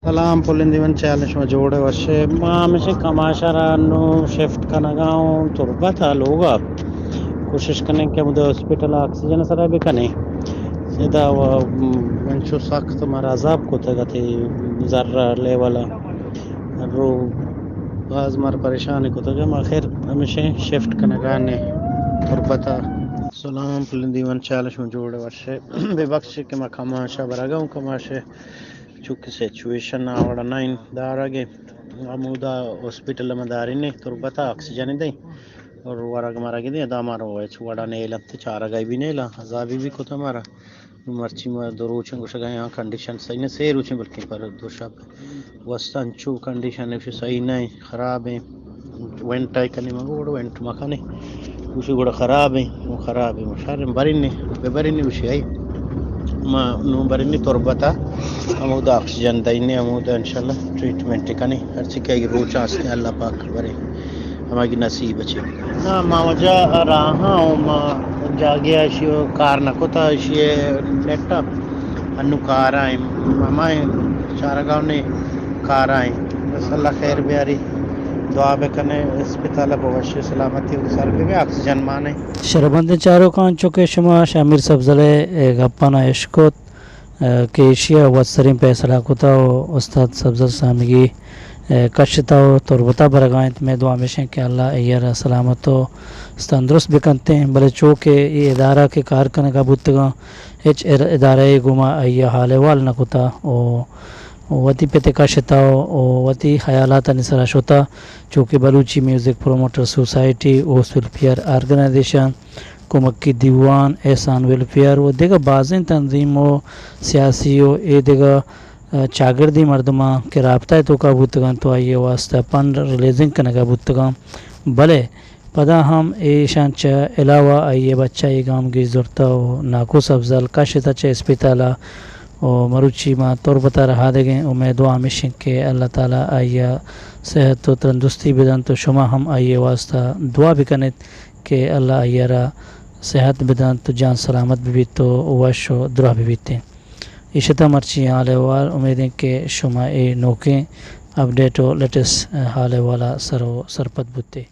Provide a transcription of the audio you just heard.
سلام پلندی من، چے حال اِنت؟ شما جوڑ ئے، وش ئے؟ ما ہمیشہ کماش ءَ را نوں شفٹ کنگ ءَ اوں تربت ءَ لوگ ءَ۔ کوشش کنیں کہ ہمودا ہاسپٹل ءَ آکسیجن ءِ سرا بکنیں۔ ادا و، م، انچو سخت مارا عذاب کتگ اَت زر ءِ لیول ءَ۔ رو باز مارا پریشان کتگ۔ ما خیر ہمیشہ شفٹ کنگ ءَ ایں تربت ءَ۔ سلام پلندی من، چے حال اِنت؟ شما جوڑ ئے، وش ئے؟ ببخش ئے کہ ما کماش ءَ برگ ءَ اوں، کماش ءَ چونکہ سچویشن آ وڑا نہ اِنت دارگ ءِ۔ ہمودا ہاسپٹل ءَ ما دارین ایں، تربت ءَ آکسیجن دئیں اور ورگ مرگ دئیں، ادا مارا ہچ وڑا نیل اَنت، چارگ ءَ بھی نیل اَنت، عذابی بھی کتہ مارا۔ مرچی ما دو روچ اَنت گوشگ ءَ ایں، ہاں، کنڈیشن صحیح نہ اِنت، سے روچ اَنت بلکیں، پر دو شپ گوست انچو کنڈیشن اِش صحیح نہ اِنت، خراب اِنت۔ وینٹ ءَ کنیں، ما گوڑ وینٹ مکنیں۔ گوشی گڑا خراب اِنت، او خراب اِنت، شر اِنت، برین ایں، بہ برین ایں، گوشی آئی۔ ما نوں برین ایں تربت ءَ، ہمودا آکسیجن دئین ایں، ہمودا انشاءاللہ ٹریٹمنٹ کنیں، ہرچی کہ آئی روچ است اِنت، اللہ پاک برے ہمائی نصیب اِنت۔ نا، ما واجہ راہ ءَ اوں، ما جاگہے ءَ اشی کار نہ کتہ، اشی نیٹ ءَ انوں کار ءَ ایں، ہمائیں چارگ ءَ اوں کار ءَ ایں۔ بس اللہ خیر بیاری، دعا بکنے، اسپتال ءَ بہ وشی سلامتی ءَ سر بہ بی، آکسیجن مان ایں۔ شربندیں چاروکاں، چو کہ شما شامیر سبزل ءِ اے گپاں اشکت، کہ ایشی ءَ وت سریں پیسلہ کتہ ءُ استاد سبزل سامگی کشتہ ءُ تربت ءَ برگ ءَ اِنت۔ مئے دعا ہمیش اِنت کہ اللہ آئی ءَ را سلامت ءُ تندرست بکنت ایں۔ بلے چو کہ اے ادارہ کہ کار کنگ ءَ بوتگ اَنت، ہچ ار-، ادارہ ءَ گوما آئی ءَ حال احوال نہ کتہ ءُ وتی پت ءَ کشتہ ءُ وتی خیالاتانی سرا شتہ، چو کہ بلوچی میوزک پروموٹر سوسائٹی، اوست ویلفیئر آرگنائزیشن، کمکی دیوان، احسان ویلفیئر ءُ دگہ بازیں تنظیم ءُ سیاسی ءُ اے دگہ، ءَ، چاگردی مردماں کہ رابطہ ءِ توکا بوتگ اَنت ءُ آئی ءِ واستہ پنڈ ریلیزنگ کنگ ءَ بوتگ اَنت، بلے پدا ہم ایشاں چہ علاوہ آئی ءِ بچائی گامگیج زرتہ ءُ ناکو سبزل کشتہ چہ اسپتال ءَ ءُ مروچی ما تربت ءَ رہادگ ایں ءُ مئے دعا ہمیش اِنت کہ اللہ تعالی آئی ءَ صحت ءُ تندرستی بدنت ءُ شما ہم آئی ءِ واستہ دعا بکنیت کہ اللہ آئی ءَ را صحت بدنت ءُ جان سلامت ببیت ءُ وش ءُ دراہ ببیت۔ ایش اتاں مرچی حال احوال، امید اِنت کہ شما اے نوکیں اپڈیٹ ءُ لیٹسٹ حال احوال ءَ سر ءُ سرپد بوت ئے۔